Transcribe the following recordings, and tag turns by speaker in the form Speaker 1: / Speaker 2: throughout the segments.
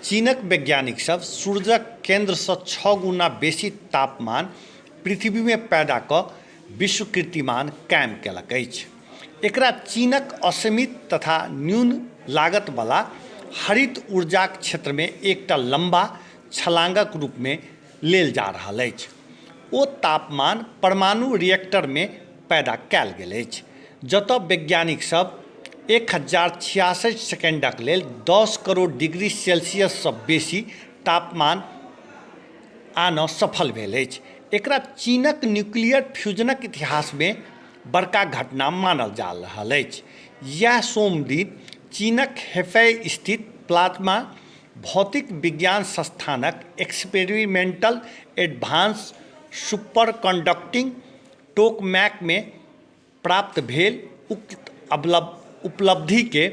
Speaker 1: चीनक वैज्ञानिक सब सूरजक केंद्रसँ 6 गुना बेसी तापमान पृथ्वीमे पैदा कऽ विश्व कीर्तिमान कायम केलक अछि। एकरा चीनक असीमित तथा न्यून लागतवला हरित ऊर्जाक क्षेत्रमे एकटा लम्बा छलांगक रूपमे लेल जा रहल अछि। ओ तापमान परमाणु रिएक्टरमे पैदा कयल गेल अछि, जतय वैज्ञानिक सब 1066 सेकेंडक लेल 10 करोड़ डिग्री सेल्सियससँ बेसी तापमान आनय सफल भेल अछि। एकरा चीनक न्यूक्लियर फ्यूजनक इतिहासमे बड़का घटना मानल जा रहल अछि। इएह सोमदिन चीनक हेफेई स्थित प्लाज्मा भौतिक विज्ञान संस्थानक एक्सपेरिमेंटल एडवांस सुपरकंडक्टिंग टोकमैकमे प्राप्त भेल उक्त उपलब्धिके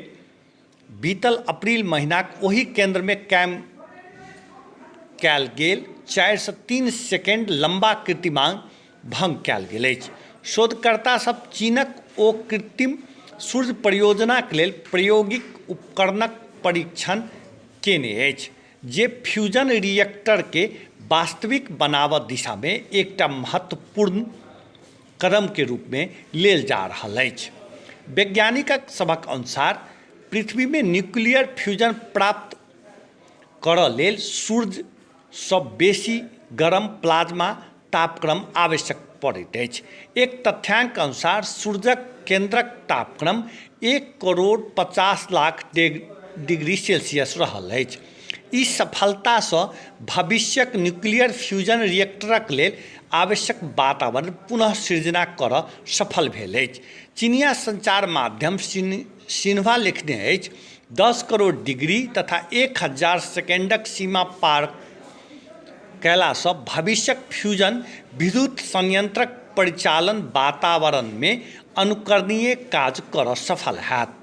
Speaker 1: बीतल अप्रैल महिनाक ओहि केन्द्रमे कायम कयल गेल 4सँ 3 सेकेंड लम्बा कीर्तिमान भङ्ग कयल गेल अछि। शोधकर्ता सब चीनक ओ कृत्रिम सूर्य परियोजनाक लेल प्रायोगिक उपकरणक परीक्षण केने अछि जे फ्यूजन रिएक्टरके वास्तविक बनाबऽ दिशामे एकटा महत्वपूर्ण कदमके रूपमे लेल जा रहल अछि। वैज्ञानिक सभक अनुसार पृथ्वीमे न्यूक्लियर फ्यूजन प्राप्त करऽ लेल सूर्यसँ बेसी गरम प्लाज्मा तापक्रम आवश्यक पड़ैत अछि। एक तथ्यांक अनुसार सूर्यक केंद्रक तापक्रम 1 करोड़ 50 लाख डिग्री सेल्सियस रहल अछि। ई सफलतासँ भविष्यक न्यूक्लियर फ्यूजन रिएक्टरक लेल आवश्यक वातावरण पुनः सृजना करऽ सफल भेल अछि। चिनिया संचार माध्यम सिन्ह्वा लिखने अछि, 10 करोड़ डिग्री तथा 1000 सेकेंडक सीमा पार कयलासँ भविष्यक फ्यूजन विद्युत संयंत्रक परिचालन वातावरणमे अनुकरणीय काज करऽ सफल हैत।